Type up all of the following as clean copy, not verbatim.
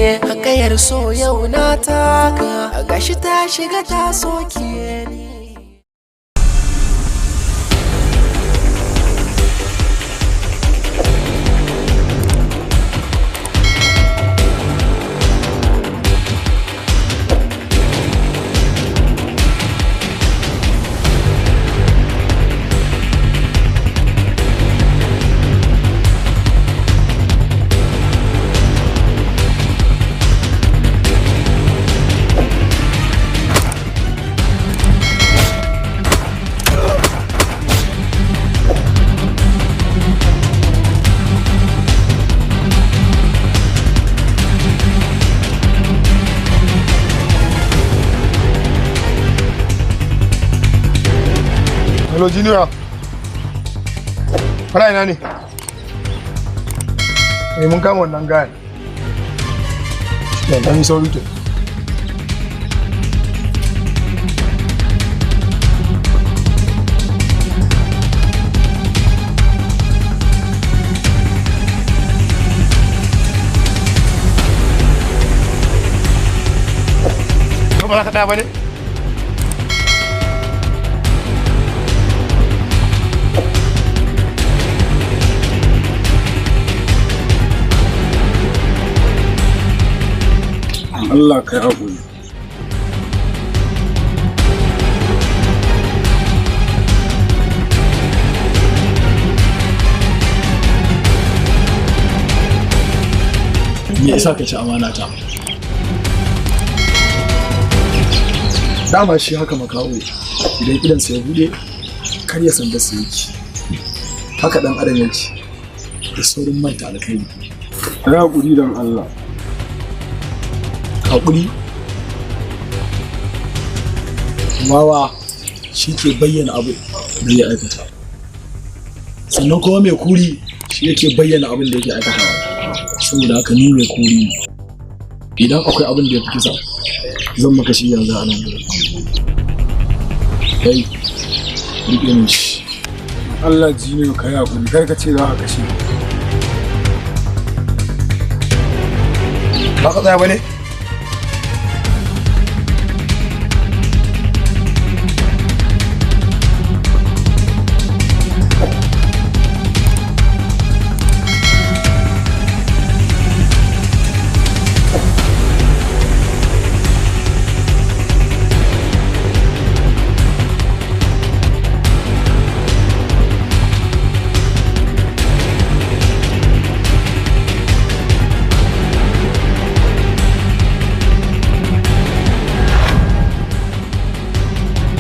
Kayar so yau na taka, gashi ta shiga ta soke ni. Hello Junior. Kana ina ne? Eh, mun kama wannan gayan. Ya dan yi sauri to. Ko ba za ka ɗaya ba ne? Allah ka yi haƙuri. Me yasa ka ci amana ta? Dama shi haka makaho, idan idansa ya bude, kar ya sanda su yake. Haka dan adam yake da saurin manta alkhairi. Ka yi haƙuri don Allah. Hakuri wawa shi ke bayyana abu da ya aikata, sannan kuma mai kuri shi yake bayyana abin da yake aikatawa. Saboda haka ni mai kuri ne. Idan akwai abin da ya fi kisa, zan maka shi yanzu a nan gurin. Kai, riƙe min shi. Allah Jiniyo, ka yi haƙuri, kar ka ce za ka kashe ni. Ba ka tsaya ba ne?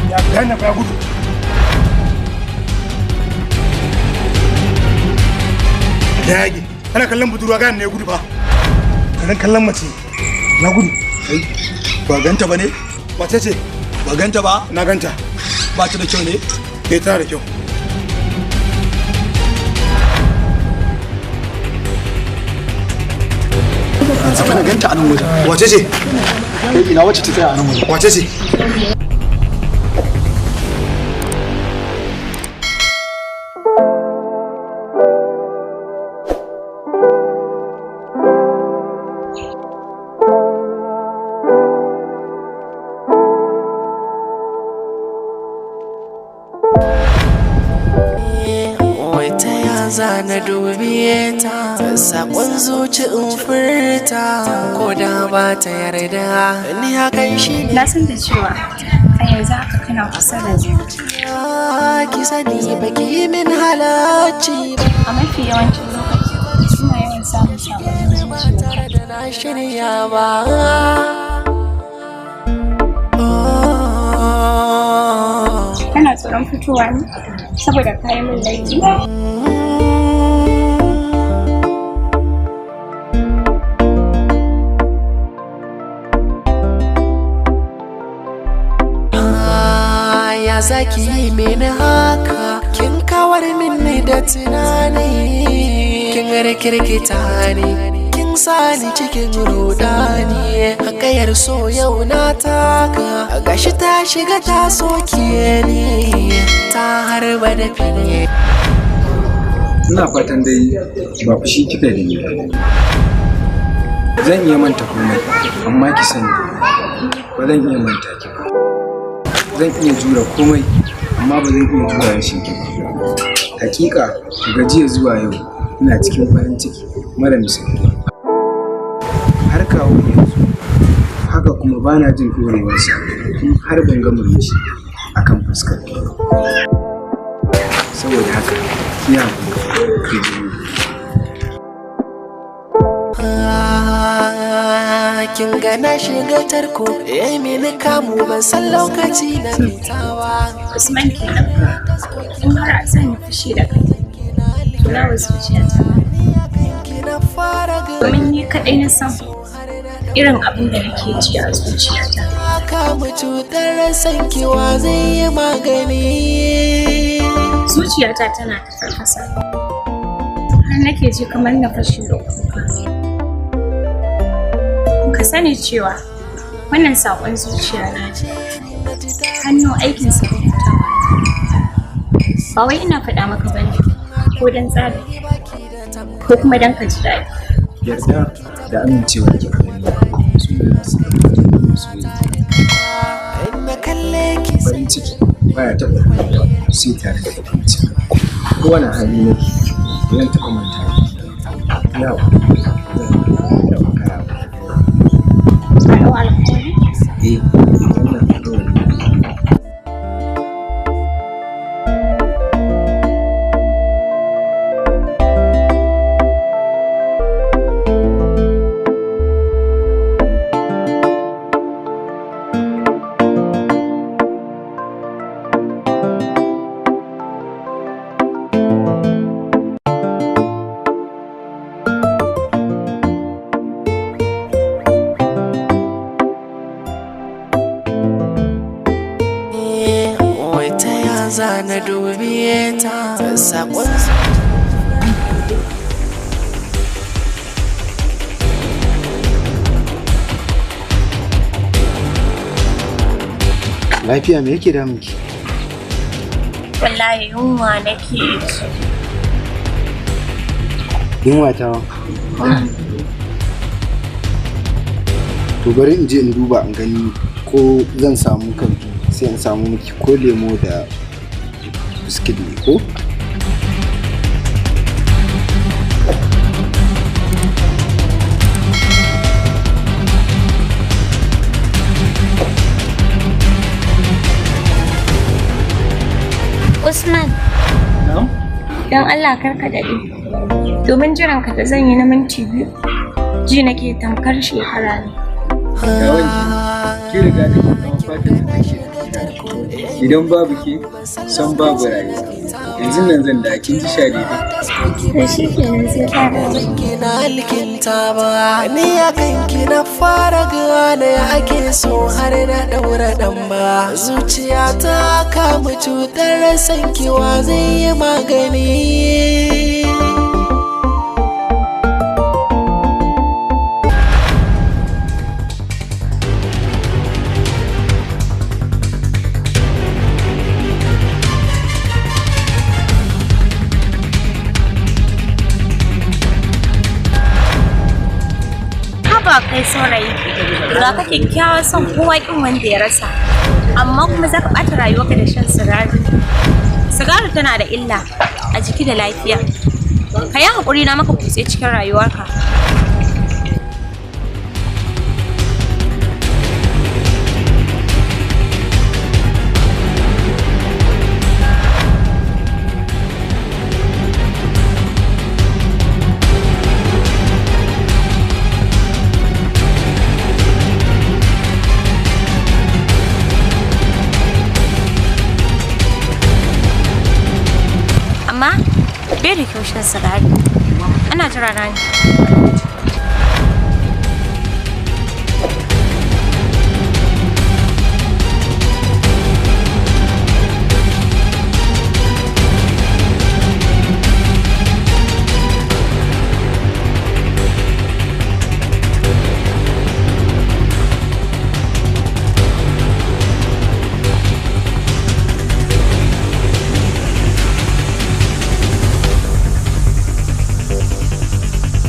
Ya gane fa ya gudu. Ya yage. Ana kallon budurwa gane ne ya gudu fa. Karan kallon mace. Na gudu. Kai, ba ganta ba ne? Wace ce? Ba ganta ba? Na ganta. Ba ta da kyau ne? Eh, tana da kyau. Yanzu kana ganta a nan wajen. Wace ce? Kai, ina wacce ta tsaya a nan wajen? Wace ce? Wata ya zana dubiye ta, sakon zuci in furta, ko da ba ta yarda ni hakan shi ne. Na san da cewa a yanzu haka kana kusa da ni. Ki sani baki yi min halacci ba. A mafi yawancin lokaci suna yawan samun saɓanin Ba zuciya. tare da na shirya ba. Kana tsoron fitowa ne saboda kayan min laifi? Ya zaki yi mini haka, kin kawar mini da tunani, kin rikirkita ni, kin sani cikin rudani. Hakayar so yau na taka, gashi ta shiga ta soke ni, ta harba da fili. Ina fatan dai ba fushi kika da ni ba. Zan iya manta komai, amma ki sani ba zan iya manta ki ba. Zan iya jure komai, amma ba zan iya jure rashin ki ba. Hakika daga jiya zuwa yau ina cikin farin ciki mara misaltuwa. Har kawo yanzu haka kuma bana jin ɗorewarsa in har ban ga murmushi akan fuskar ki. Saboda haka ki haƙuri ki jure. Kin ga na shiga tarko ya mini kamu, ban san lokaci na fitawa. Usman kenan. In har a sanya fushi da kai, to na wa zuciyata. Kina fara Domin ni kaɗai na san irin abin da nake ji a zuciyata. Kamu cutar sankiwa zai yi magani. Zuciyata tana ta farfasa. Har nake ji kamar na fashe da kuka. Ka sani cewa wannan saƙon zuciya na ne. Hannu aikinsa rubutawa ne. Ba wai ina faɗa maka bane ko don tsari ko kuma don ka ji daɗi. Yarda da amincewa ki a gare ni su ne za su tabbatar da soyayya. Na kalle ki. Farin ciki baya taɓa ɗorewa sai tare da baƙin ciki. Kowane hali nake, ba zan taɓa manta da ya haƙuri, zan taɓa karawa. Ka ɗau alƙawari? Eh, wannan alƙawari ne. Wata ya zana dubiye ta sakon. Lafiya, me yake damun ki? Wallahi yunwa nake ji. Yunwa ta? To, bari in je in duba in gani ko zan samu kanki, sai in samu miki ko lemo da biskit ne ko? Usman. Don Allah kar ka daɗe. Domin jiran ka da zan yi na minti 2, ji nake tamkar shekara ne. Gawan ki riga da kin zama fatan da take tafiya. Idan babu ke, san babu rayuwa. Yanzu nan zan da kin ji sha daidai. To shi kenan, sai ka dawo. Kina alkinta ba ni akan ki na fara gane ake so, har na daura dan ba zuciya ta kama cutar sankiwa zai yi magani. Haba kai saurayi, ga ka kyakkyawa, son kowa kin wanda ya rasa. Amma kuma za ka ɓata rayuwarka da shan sigari. Sigari tana da illa a jiki da lafiya. Ka yi haƙuri na maka kutse cikin rayuwarka. Amma bai da kyau shan sigari. Ana jira na ne.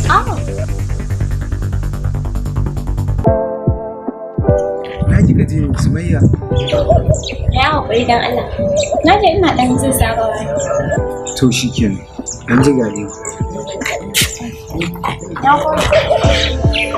Oh. Lafiya. Ya haƙuri don Allah. Na je ina ɗan jin sabawa. To shikenan. An ji gare ku. Na gode.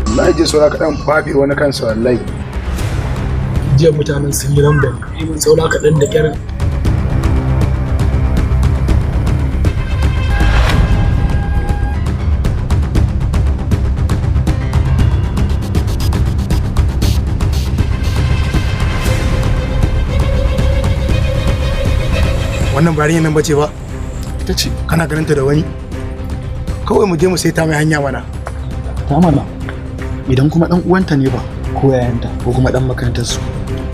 Wallahi je saura kaɗan fafe wani kansa wallahi. Jiya mutanen sun yi ramban saura kaɗan da kyar. Wannan ba nan bace ba. Ita ce. Kana ganin ta da wani? Kawai mu je mu saita mai hanya mana. Ta mana. Idan kuma ɗan uwanta ne ba, ko yayanta, ko kuma ɗan makarantar su.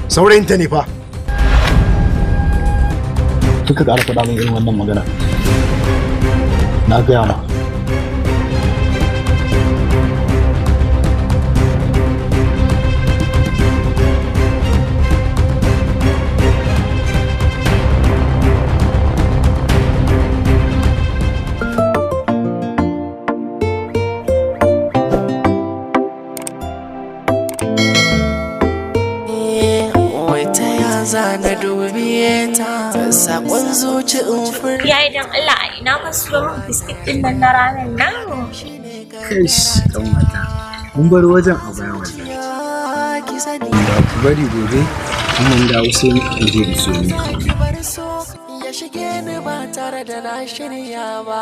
Saurayinta ne fa. Duka ƙara faɗa min irin wannan magana. Na gaya ma. Wata ya zana dubiye ta sakon zuci in furta. Yayi don Allah a ina ka siyo min biskit ɗin nan na ranar nan. Kai dan mata. Mun bar wajen a baya wallahi. Ki sani Ki bari gobe in mun dawo sai mu je da su. ki bar so ya shige ni ba tare da na shirya ba.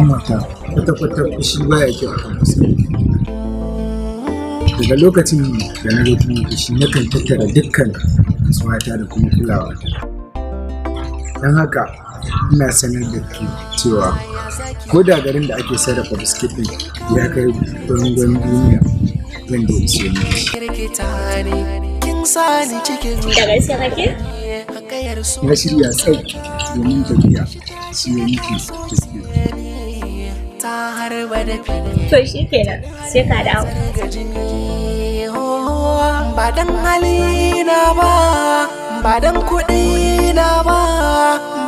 Mata, kwata-kwata fushi baya kyau akan fuska. Daga lokacin da na ga kin yi fushi nakan tattara dukkan nutsuwata da kuma kulawata. Don haka ina sanar da ke cewa ko da garin da ake sarrafa biskit ɗin ya kai bangon duniya zan je in siyo miki. Kirkita ni kin sani cikin Da gaske kake? kayar so Na shirya tsaf domin tafiya siyo miki biskit. ta harba da fili. To shi kenan sai ka dawo. Jini ba dan halina ba, ba dan kuɗi na ba,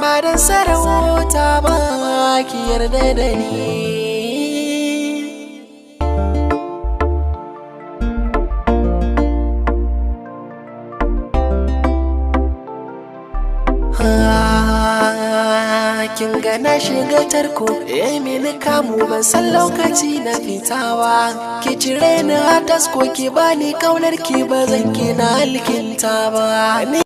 ba dan sarauta ba, ki yarda da ni. Kin ga na shiga tarko ya mini kamu, ban san lokaci na fitawa. Ki cire ni a tasko, ki bani kaunar ki, ba zan kina alkinta ba ni.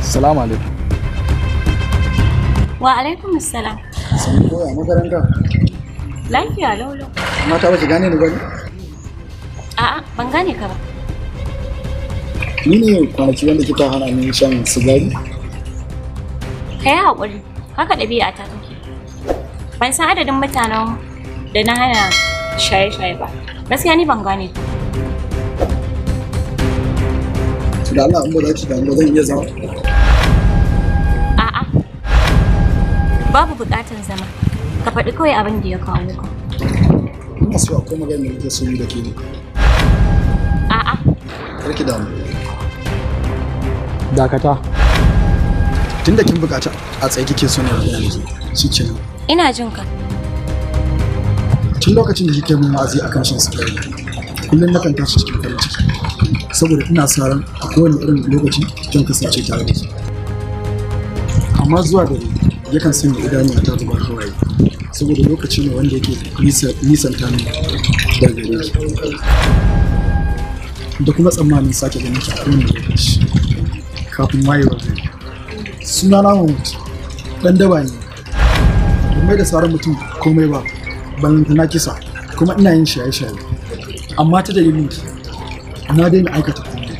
Salamu alaikum. Wa alaikum salam. Sannu koya makaranta. Lafiya laulau. Mata ba ki gane ni ba ne? A'a ban gane ka ba. Ni ne kwanaki wanda kika hana min shan sigari. Ka yi haƙuri, haka ɗabi'a ta take. Ban san adadin mutanen da na hana shaye-shaye ba. Gaskiya ni ban gane ka. To da Allah in ba za ki damu ba zan iya zama. A'a. Babu buƙatar zama. Ka faɗi kawai abin da ya kawo ka. Ina so akwai magana da nake so yi da ke ne. A'a. Kar ki damu. Dakata. Tunda kin bukata a tsaye kike so ne magana da ke. Shikenan. Ina jin ka. Tun lokacin da kike min wa'azi akan shan sigari, kullum nakan tashi cikin farin ciki. Saboda ina sa ran a kowane irin lokaci zan kasance tare da ke. Amma zuwa dare yakan sanya idanuwa ta zubar hawaye. Saboda lokaci ne wanda yake nisanta ni daga gare ki. Da kuma tsammanin sake ganin ki a kowane lokaci. Kafin wayewar gari. Sunana Mahmud. Dan daba ne. Ban mai da sauran mutum komai ba. Ballantana kisa, kuma ina yin shaye-shaye. Amma ta dalilin ki, na daina aikata komai.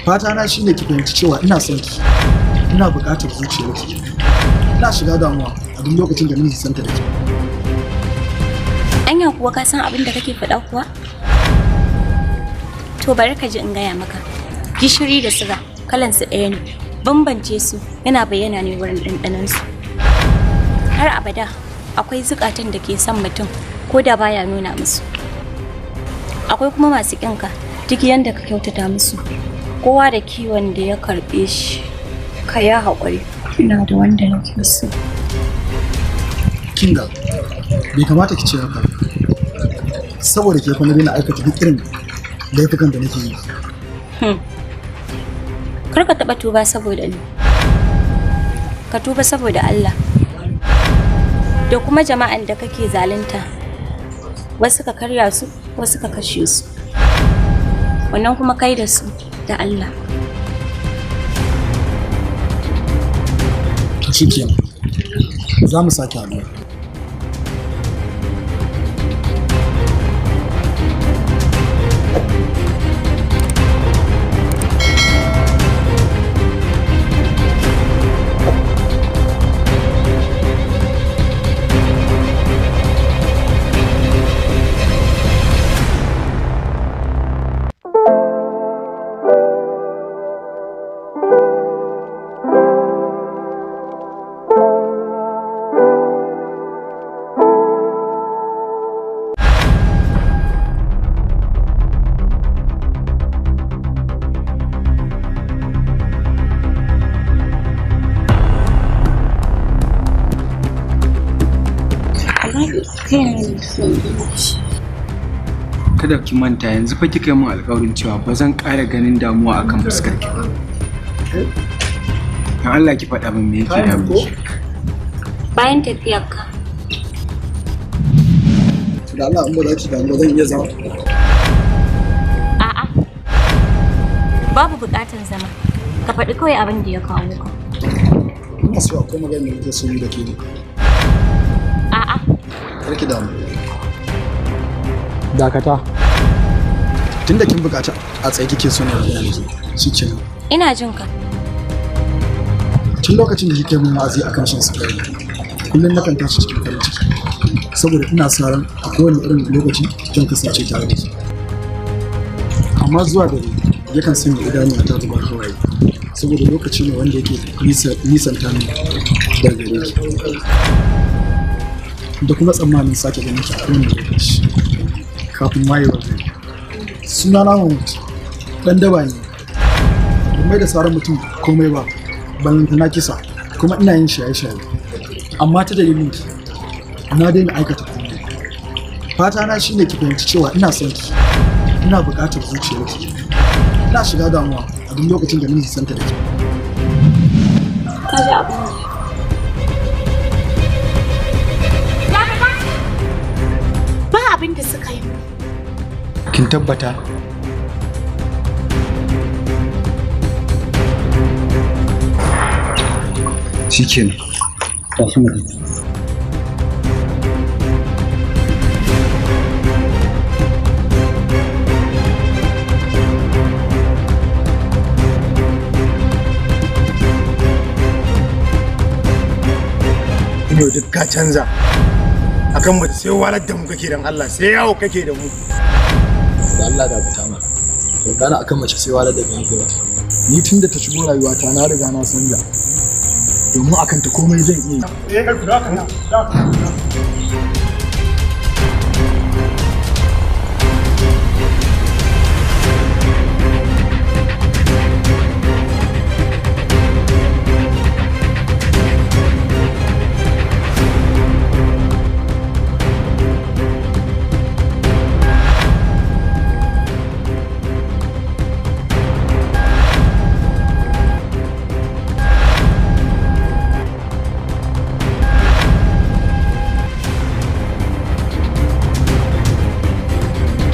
Fata na shine ki fahimci cewa ina son ki. Ina buƙatar zuciyarki. Ina shiga damuwa a duk lokacin da na nisanta da ke. Anya kuwa ka san abin da kake faɗa kuwa? To bari ka ji in gaya maka. Gishiri da siga kalansu ɗaya ne. Bambance su yana bayyana ne wurin ɗanɗanon su. Har abada akwai zukatan da ke son mutum ko da baya nuna musu. Akwai kuma masu ƙinka duk yanda ka kyautata musu. Kowa da kiwon da ya karɓe shi. Ka ya haƙuri. Ina da wanda nake so. Kinga, bai kamata ki ce haka ba. Saboda ke fa na daina aikata duk irin laifukan da nake yi. Kar ka taɓa tuba saboda ni. Ka tuba saboda Allah. Da kuma jama'an da kake zalunta. Wasu ka karya su, wasu ka kashe su. Wannan kuma kai da su da Allah. To shikenan. Za mu sake haɗuwa. Kada ki manta yanzu fa kika yi min alƙawarin cewa ba zan ƙara ganin damuwa akan fuskar ki ba. Dan Allah ki faɗa min me yake damun ki. Bayan tafiyarka, To da Allah in ba za ki damu ba zan iya zama. a'a. Babu buƙatar zama. Ka faɗi kawai abin da ya kawo ka. Ina so akwai magana da nake so yi da ke ne. A'a, Kar ki damu. Dakata. Tunda kin bukata a tsaye kike so na magana da ke. Shikenan. ina jin ka. Tun lokacin da kike min wa'azi akan shan sigari, kullum nakan tashi cikin farin ciki. Saboda ina sa ran a kowane irin lokaci zan kasance tare da ke. Amma zuwa dare yakan sanya idanuwa ta zubar hawaye. Saboda lokaci ne wanda yake nisanta ni daga gare ki. Da kuma tsammanin sake ganin ki a kowane lokaci. Kafin wayewar gari. Suna na Mahmud, ɗan daba ne. Ban mai da sauran mutum komai ba, ballantana kisa, kuma ina yin shaye-shaye. Amma ta dalilin ki, na daina aikata komai. Fata na shine ki fahimci cewa ina son ki. Ina buƙatar zuciyarki. Ina shiga damuwa a duk lokacin da na nisanta da ke. Ka ji abin da ya Ba abin da suka yi. Kin tabbata? Shikenan. Tashi mu tafi. Yau duk ka canza. Akan mace sai walar da mu kake dan Allah, sai yawo kake da mu. Da Allah da fita mana. Ban gane akan mace sai walar da ni nake ba. Ni tun da ta shigo rayuwata na riga na sanja. Domin akan ta komai zan iya yi. Eh, kai ku da ka.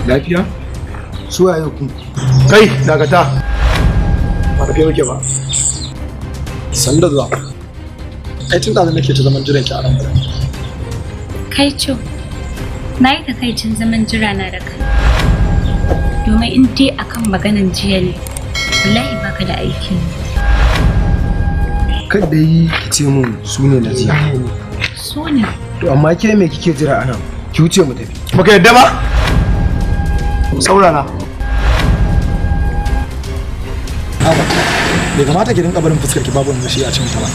Lafiya? Su waye ku? Kai, dakata. Ba da kai muke ba. Sanda zuwa. Ai tun ɗazu nake ta zaman jiran ki a nan gurin. Kai co, na yi takaicin zaman jira na da kai. Domin in dai akan maganan jiya ne, wallahi baka da aiki. Kada yi ki ce mun su ne na jiya. Su ne. To amma ke me kike jira anan? Ki wuce mu tafi. Baka yadda ba? Saurara. Haba, bai kamata ki rinka barin fuskar ki babu murmushi a cikin ta ba.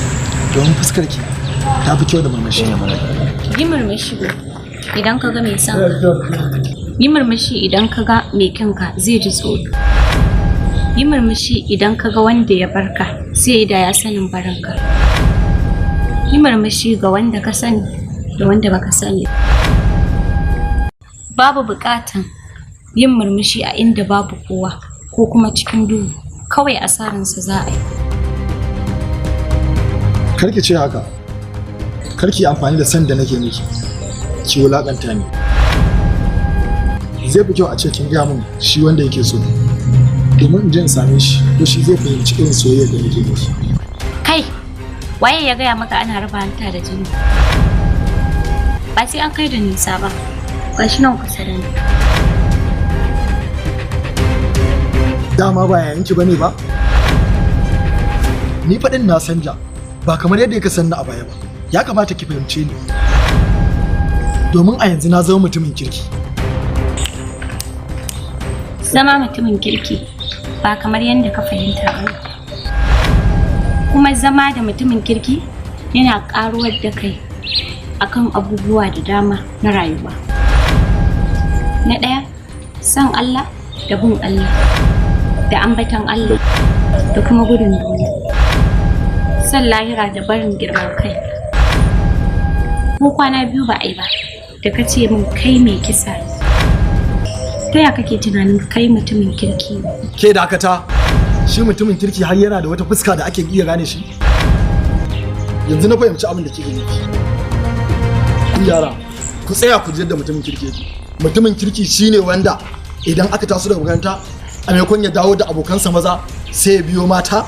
Domin fuskar ki ta fi kyau da murmushi. Yi murmushi idan ka ga mai son ka. Yi murmushi idan ka ga mai kinka zai ji tsoro. Yi murmushi idan ka ga wanda ya barka zai yi da ya sanin barinka. Yi murmushi ga wanda ka sani da wanda baka sani. Babu buƙatan yin murmushi a inda babu kowa ko kuma cikin duhu, kawai asaransa za a yi. Kar ki ce haka. Kar ki amfani da san da nake miki. Ki wulakanta ni. Zai fi kyau a ce kin gaya min shi wanda yake so. Domin in je in same shi ko shi zai fahimci irin soyayyar da nake miki. Kai, waye ya gaya maka ana raba hanta da jini? Ba sai an kai da nisa ba. Gashi nan kusa da ni. Dama ba yayanki bane ba? Ni faɗin na sanja ba kamar yadda ka sanni a baya ba. Ya kamata ki fahimce ni. Domin a yanzu na zama mutumin kirki. Zama mutumin kirki ba kamar yadda ka fahimta ba. Kuma zama da mutumin kirki yana ƙaruwar da kai akan abubuwa da dama na rayuwa. Na ɗaya, son Allah da bin Allah, da ambaton Allah, da kuma gudun duniya. Son lahira da barin girman kai. Ko kwana biyu ba a yi ba, da ka ce min kai mai kisa ne. Ta ya kake tunanin kai mutumin kirki ne? Ke dakata, shi mutumin kirki har yana da wata fuska da ake iya gane shi? Yanzu na fahimci abin da kike nufi. Ku yara, ku tsaya ku ji yadda mutumin kirki yake. Mutumin kirki shine wanda idan aka taso daga makaranta a maimakon ya dawo da abokansa maza sai ya biyo mata.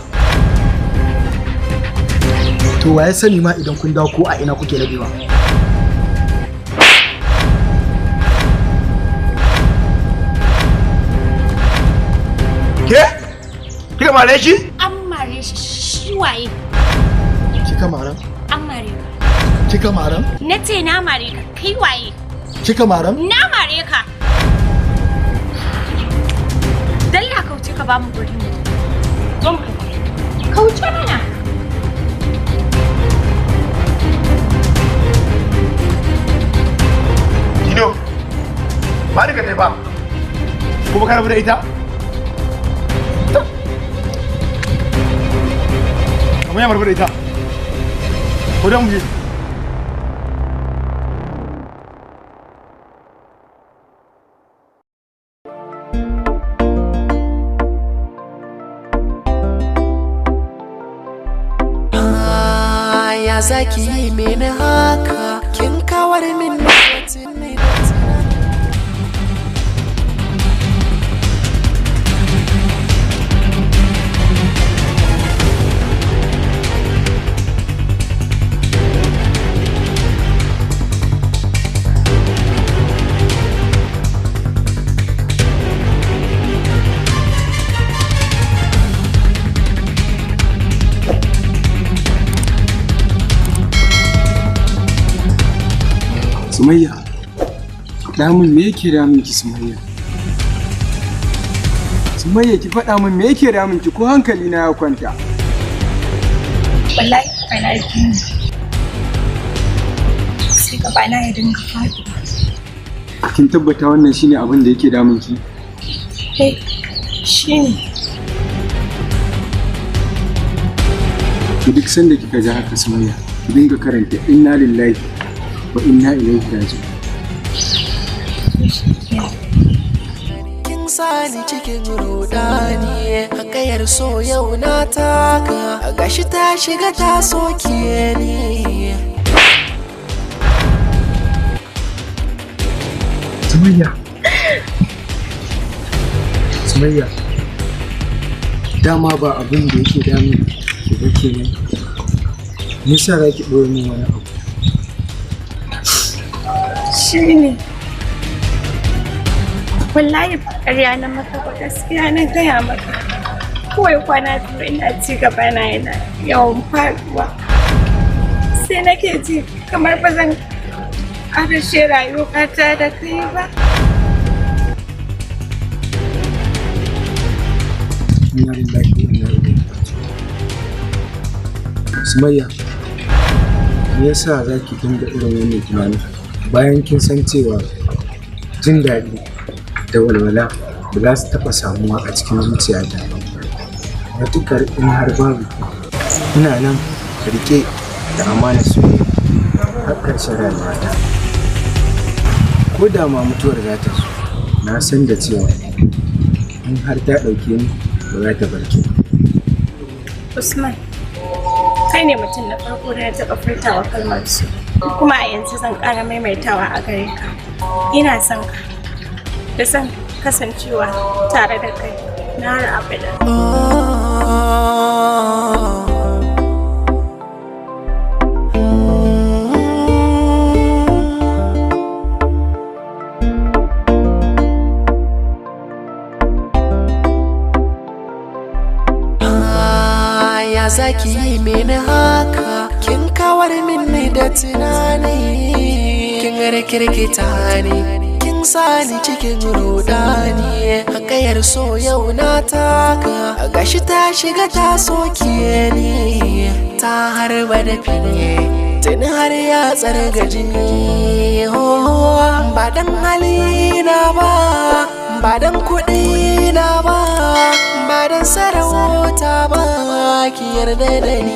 To waye sani ma idan kun dawo ko a ina kuke labewa? Ke? Kika mare shi? An mare shi, shi waye? Kika maran? An mare ka. Kika maran? Na ce na mare ka, kai waye? Kika maran? Na mare ka. Dalla kauce ka bamu guri mu. Zo mu tafi. Kauce mana. Tino, ba ni ka tafi ba. Kuma ka rabu da ita? Kamar ya rabu da ita. Ko da mu je. Ya zaki yi mini haka, kin kawar min da tunani. Sumayya, faɗa min me yake damun ki Sumayya? Sumayya ki faɗa min me yake damun ki ko hankali na ya kwanta. Wallahi kwana biyu ne. Sai gabana ya dinga faɗuwa. Kin tabbata wannan shine abin da yake damun ki? Eh, shine. To duk sanda kika ji haka Sumayya, ki dinga karanta inna lillahi wa inna ilaihi raji'un. Kin sani cikin rudani, hakayar so yau na taka, gashi ta shiga ta soke ni. Sumayya. Sumayya. Dama ba abin da yake damun ki ba kenan. Me yasa za ki ɓoye min wani abu? Shi ne. Wallahi ba ƙarya na maka ba, gaskiya na gaya maka. Kawai kwana 2 ina ci gaba na yana yawan faruwa. Sai nake ji kamar ba zan ƙarashe rayuwata da kai ba. Inna lillahi wa inna ilaihi raji'un. Sumayya, me yasa za ki dinga irin wannan tunanin bayan kin san cewa jin daɗi da walwala ba za su taɓa samuwa a cikin zuciyata ba? Matuƙar in har babu ina nan riƙe da amanar soyayya har ƙarshen rayuwata. Ko da ma mutuwar za ta zo, na san da cewa in har ta ɗauke ni ba za ta bar ki ba. Usman, kai ne mutum na farko da na taɓa furtawa kalmar su. Kuma a yanzu zan ƙara maimaitawa a gare ka. Ina son ka, da son kasancewa tare da kai na har abada. Ya zaki yi mini haka, kin kawar mini da tunani, kin rikirkita ni, kin sani cikin rudani. Hakayar so yau na taka, gashi ta shiga ta soke ni, ta harba da fili tuni har ya tsarga jini. Ba dan halina ba, ba dan kuɗi na ba, ba dan sarauta ba, ki yarda da ni.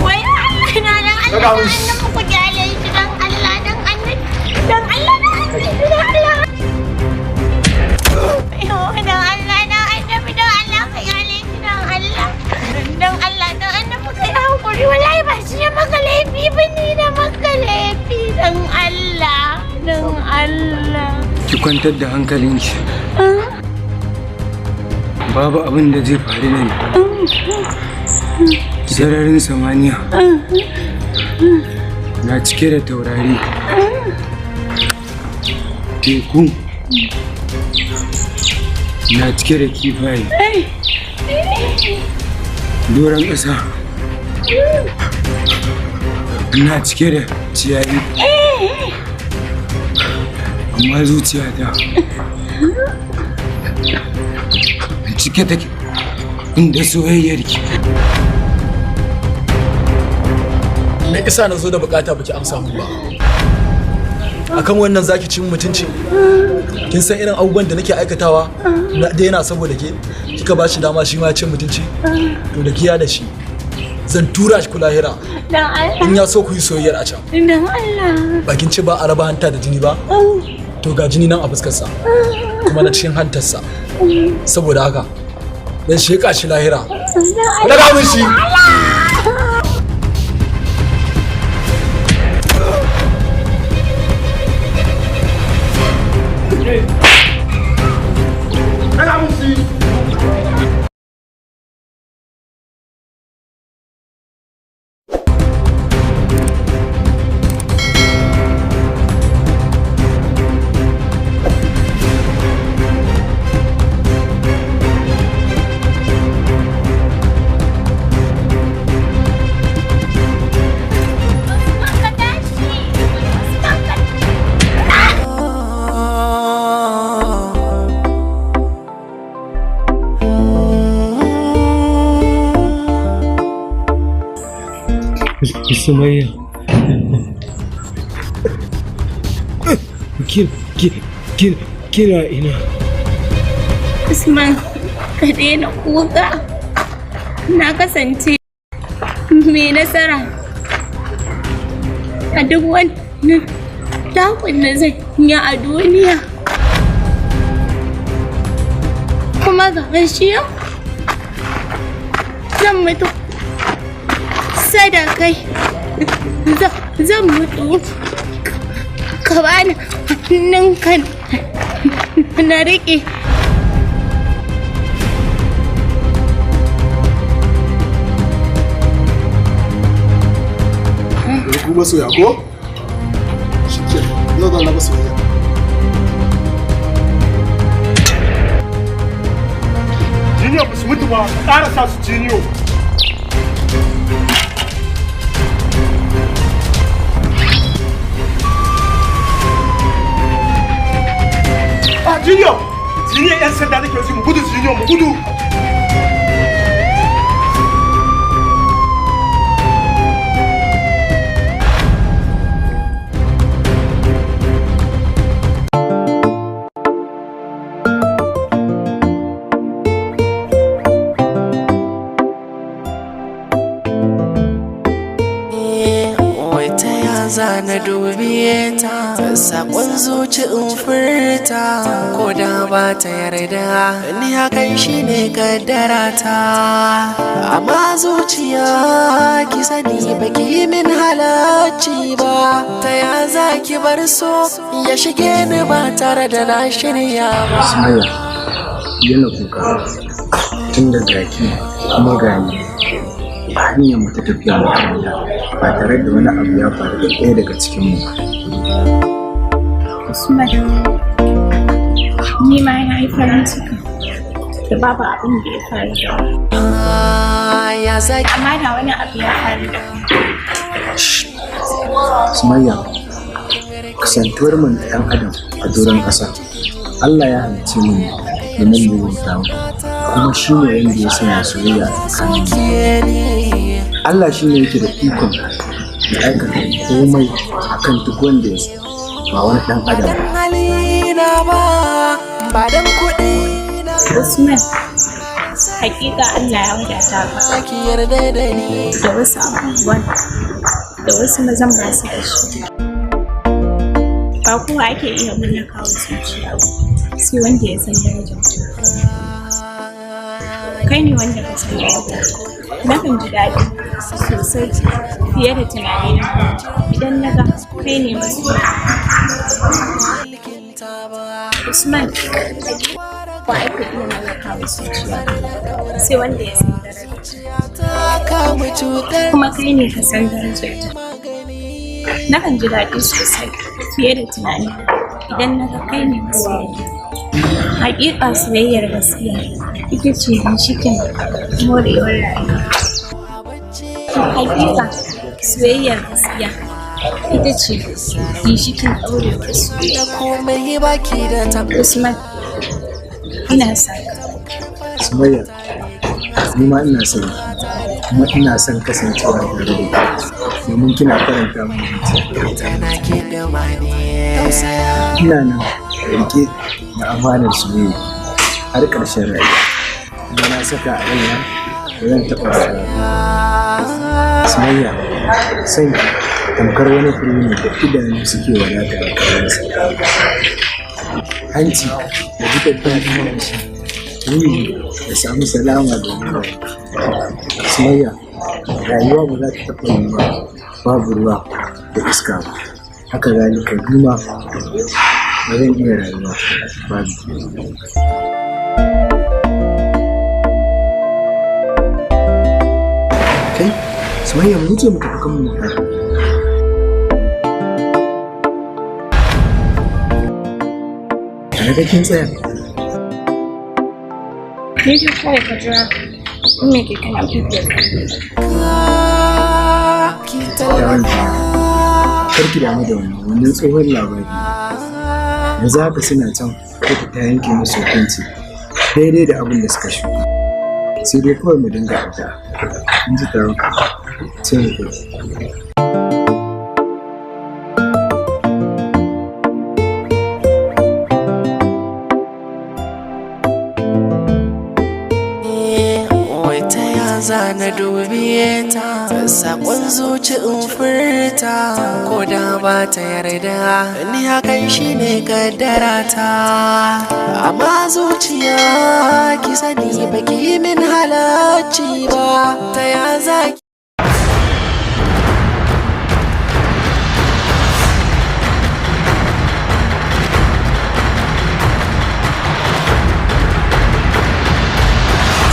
Wai Allah na dan Allah dan annabi ku kyale shi, dan Allah dan annabi, dan Allah dan annabi, dan Allah. Yo, dan Allah dan annabi, dan Allah ka kyale shi, dan Allah. Dan Allah dan annabi ka yi hakuri, wallahi ba shi ya maka laifi ba, ni na maka laifi, dan Allah dan Allah. Ki kwantar da hankalinki. Babu abin da zai faru da ni. Sararin samaniya na cike da taurari. Teku na cike da kifaye. Doron ƙasa na cike da ciyayi. Amma zuciyata cike take da soyayyarki. Me isa na zo da bukata baki amsa mun ba? Akan wannan zaki cin mutunci? Kin san irin abubuwan da nake aikatawa na daina saboda ke? Kika ba shi dama shi ma ya cin mutunci? To da kiya da shi zan tura shi kulahira. Dan Allah. In ya so ku yi soyayyar a can. Dan Allah. Bakin ci ba a raba hanta da jini ba? To ga jini nan a fuskarsa kuma na cikin hantarsa. Saboda haka dan sheka shi lahira. Dan Daga mun shi. Daga mun shi. Sumayya. Kina ina? Usman, ka daina kuka. Na kasance mai nasara a duk wani takun da zan yi a duniya. Kuma ga shi yau zan mutu sadakai, zan mutu, ka bani hannunka na riƙe. Ku masoya ko? Shike, yau zan raba soyayya. Jiniyo ba su mutu ba, ƙara sa su jiniyo. Ah, Jiniyo! Jiniyo 'yan sanda nake ji, mu gudu Jiniyo, mu gudu! Wata ya zana dubiye ta, sakon zuci in furta, ko da ba ta yarda, ni hakan shine kaddara ta. Amma zuciya ki sani baki yi min halacci ba, ta ya za ki bar so ya shige ni ba tare da na shirya ba. Sumayya, yana kuka tun da gaki kuma gani a hanyar mu ta tafiya makaranta ba tare da wani abu ya faru da ɗaya daga cikin mu ba. Usman, ni ma na yi farin ciki da babu abin da ya faru da ni. Ya zaki Amma da wani abu ya faru da ni. Sumayya, kasantuwar mu na ɗan adam a doron ƙasa, Allah ya halicce mu ne domin mu bauta mu, kuma shi ne wanda ya sanya soyayya a tsakanin mu. Allah shi ne yake da ikon ya aikata komai akan duk wanda ya so, ba wani ɗan adam ba. Halina ba, ba dan kuɗi na. Usman, hakika Allah ya wadata ka ki yarda da ni. Da wasu abubuwan da wasu mazan ba su da shi. Ba kowa ake iya mallaka wa zuciya ba, sai wanda ya san darajar ta. Kai ne wanda ka san darajar. Nakan ji daɗi sosai fiye da tunanina idan na ga kai ne masoyi. Usman, ba ake iya mallaka wa zuciya sai wanda ya san darajar. Kuma kai ne ka san darajar ta. Nakan ji daɗi sosai fiye da tunani idan na ga kai ne masoyi. Hakika soyayyar gaskiya ita ce ginshiƙin morewar rayuwa. Hakika soyayyar gaskiya ita ce ginshiƙin ɗaurewar soyayya. Komai baki da tabbas. Usman, ina son ka. Sumayya, ni ma ina son ki, kuma ina son kasancewa tare da ke domin kina faranta min zuciya. Ina nan rike da amanar soyayya har ƙarshen rayuwa. Kuma na saka a raina ba zan taɓa rayuwa ba. Sumayya, son ki tamkar wani fure ne da idanu suke wadata da kallonsa. Hanci da ji daɗin ƙamshi, ruhi ya samu salama domin rayuwa. Sumayya, rayuwa ba za ta taɓa yiwuwa babu ruwa da iska ba. Haka zalika ni ma ba zan iya rayuwa babu ke ba. Kai, Sumayya, mu wuce mu tafi kan mu makara. Tare da kin tsaya. Ni dai kawai ka jira in me keke napep ya zo. Yawan kar ki damu da wannan, wannan tsohon labari. Yanzu haka suna can kotu ta yanke musu hukunci daidai da abin da suka shuka. Sai dai kawai mu dinga addu'a. In ji taron. Sai mu kula. Wata ya zana dubiye ta, sakon zuci in furta, ko da ba ta yarda, ni hakan shi ne kaddara ta. Amma zuciya ki sani baki yi min halacci ba, ta ya za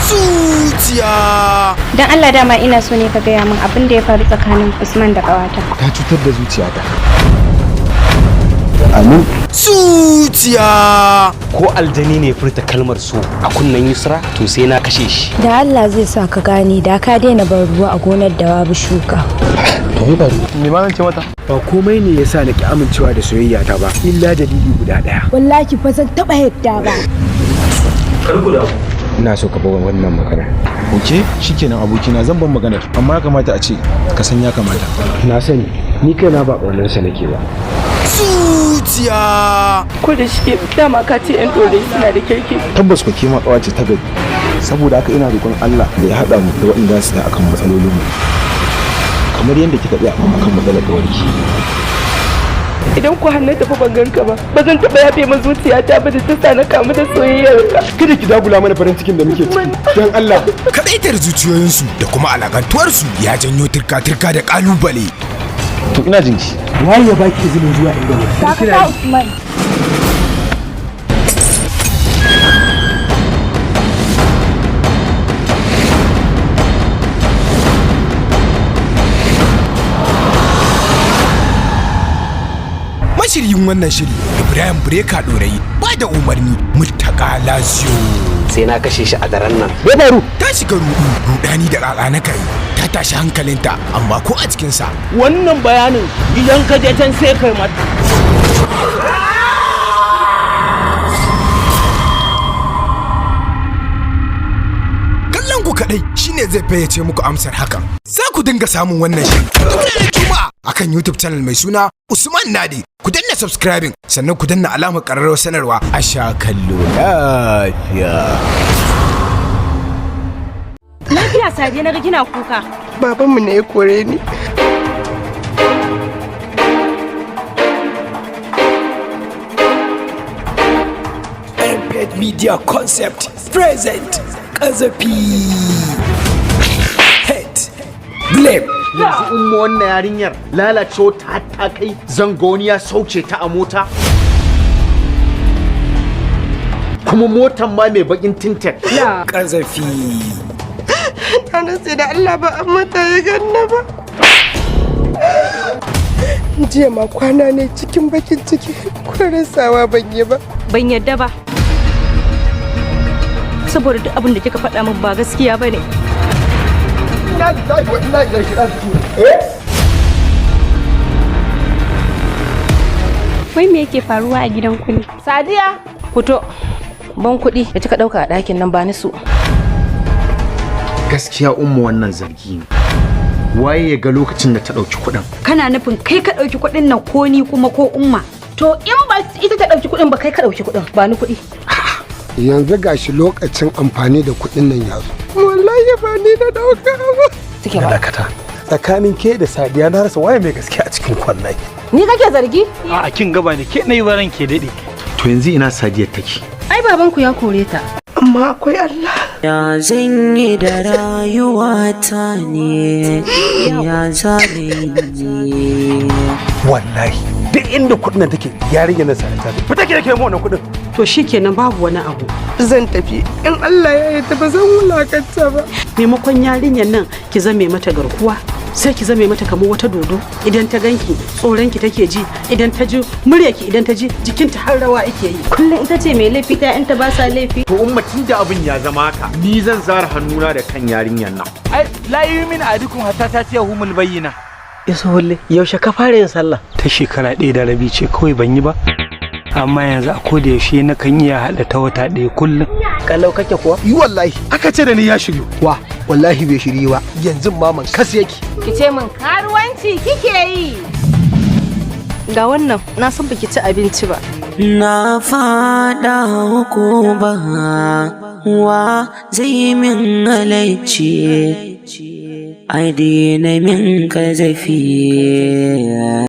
Zuciya. Don Allah, dama ina so ne ka gaya min abin da ya faru tsakanin Usman da ƙawata. Ta cutar da zuciyata. Amin. Zuciya. Ko aljani ne furta kalmar so a kunnen Yusra, to sai na kashe shi. Da Allah zai sa ka gane, da ka daina ban ruwa a gonar da babu shuka. To, me faru? Me ma zan ce mata? Ba komai ne yasa na ki amincewa da soyayya ta ba, illa dalili guda daya. Wallahi ba zan taɓa yadda ba. Ina so ka bar wannan magana. Ok, shikenan abokina, zan ban maganar, amma ya kamata a ce ka san ya kamata. Na sani, ni kaina ba ƙaunarsa nake ba. Zuciya. Ko da shi dama ka ce 'yan ɗorai suna da kirki. Tabbas ku kima kawa ce ta gari, saboda haka ina roƙon Allah da ya haɗa mu da waɗanda za su tsaya akan matsalolin mu kamar yadda kika tsaya akan matsalar ƙawarki. Idan ku hannun tafi ban ganka ba, ba zan taɓa yafe ma zuciyata ba da ta sa na kamu da soyayyarka. Kada ki dagula mana farin cikin da muke ciki, don Allah. Kadaitar zuciyoyinsu da kuma alakantuwarsu ya janyo turka-turka da kalubale. To, ina jinki. Waye ya baki izinin zuwa inda ne? Dakata, Usman. Mashiryin wannan shiri Ibrahim Breka Dorayi, ba da umarni Murtaka Lazio. Sai na kashe shi a daren nan. Me faru? Ta shiga rudu, rudani da ƙaƙa na kai. Ta tashi hankalinta, amma ko a cikinsa. Wannan bayanin idan ka je can sai kai mata. Kallon ku kaɗai shine zai fayyace muku amsar hakan. Za ku dinga samun wannan shiri duk ranar Juma'a akan YouTube channel mai suna Usman Nadi. Ku danna subscribing, sannan ku danna alamar ƙararrawar sanarwa, a sha kallo lafiya. Lafiya Sadiya, na ga kina kuka. Babanmu ne ya kore ni. Mped Media Concept present Kazafi. Head Blame. Yanzu umma, wannan yarinyar lalacewa ta ta kai zangoni ya sauce ta a mota, kuma motan ma mai bakin tinted. Kazafi. Ta rantse da Allah ba an mata ya ganna ba. Jiya ma kwana ne cikin bakin ciki, ko sawa ban yi ba. Ban yadda ba. Saboda duk abin da kika faɗa min ba gaskiya ba ne. Ina lillahi wa inna ilaihi raji'un. Eh? Wai me yake faruwa a gidan ku ne? Sadiya! Fito. Ban kuɗi da kika ɗauka a ɗakin nan, ba ni su. Gaskiya umma, wannan zargi ne. Waye ya ga lokacin da ta ɗauki kuɗin? Kana nufin kai ka ɗauki kuɗin nan, ko ni kuma, ko umma? To, in ba ita ta ɗauki kuɗin ba, kai ka ɗauki kuɗin. Ba ni kuɗi. Yanzu gashi lokacin amfani da kuɗin nan ya zo. Wallahi ba ni na ɗauka ba. Suke ba. Dakata, tsakanin ke da Sadiya na rasa waye mai gaskiya a cikin kwallaye. Ni kake zargi? A kin gaba ne ke nayi baran ke dade. To, yanzu ina Sadiyar take? Ai babanku ya kore ta. Amma akwai Allah. Ya zan yi da rayuwata ne, ya zane ne. Wallahi duk inda kuɗin nan take, yarinyar nan Sadiya ta fita ke mu wannan kuɗin. To shikenan, babu wani abu. Zan tafi, in Allah ya yarda ba zan wulakanta ba. Maimakon yarinyar nan ki zame mata garkuwa, sai ki zame mata kamar wata dodo. Idan ta ganki tsoron ki take ji, idan ta ji muryarki, idan ta ji jikinta har rawa yake yi. Kullum ita ce mai laifi, ta ta ba sa laifi. To umma, tun da abin ya zama haka, ni zan zara hannuna da kan yarinyar nan. Ai la yumin adukum hatta tatiyahumul bayyina. Yaso walle, yaushe ka fara yin sallah? Ta shekara 1.5 ce kawai ban yi ba, amma yanzu a koda yaushe na kan iya haɗa ta wata 1 kullum. Kalau kake kuwa? Yi wallahi aka ce da ni ya shiryu wa, wallahi bai shiryu ba, yanzu ma man kas yake. Ki ce min karuwanci kike yi. Ga wannan, na san baki ci abinci ba. Na fada ba wa zai min halacci, a daina min kazafi.